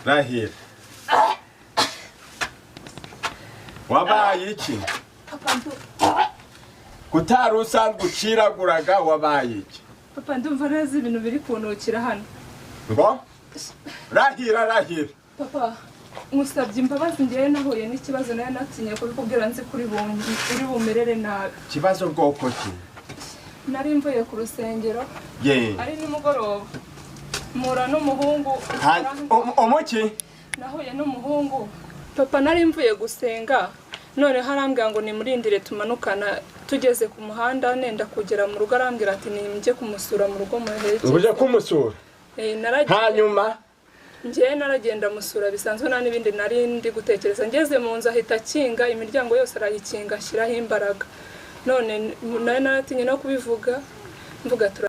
Rahira, wabaye iki? Papa, Kutari usanzwe uciraguraga, wabaye iki? Papa, ndumva neza ibintu biri kuntukira hano. Ngo rahira, rahira. Papa, nkusabye imbabazi. Ngewe nahuye n'ikibazo, nayo natinye kubikubwira, nzi kuri uri bumerere nabi. Ikibazo bwoko ki? Nari mvuye ku rusengero, ari nimugoroba, mpura n'umuhungu. Umuki? Nahuye n'umuhungu, papa. Nari mvuye gusenga, noneho arambwira ngo nimurindire tumanukana. Tugeze ku muhanda, nenda kugera mu rugo, arambwira ati ninjye kumusura mu rugo muherekeze. Ngo uje kumusura? Naragiye. Hanyuma? Njyewe naragenda musura bisanzwe, nta n'ibindi nari ndi gutekereza. Ngeze mu nzu, ahita akinga imiryango yose, arayikinga, ashyiraho imbaraga. None nari naratinye no kubivuga, mvuga tura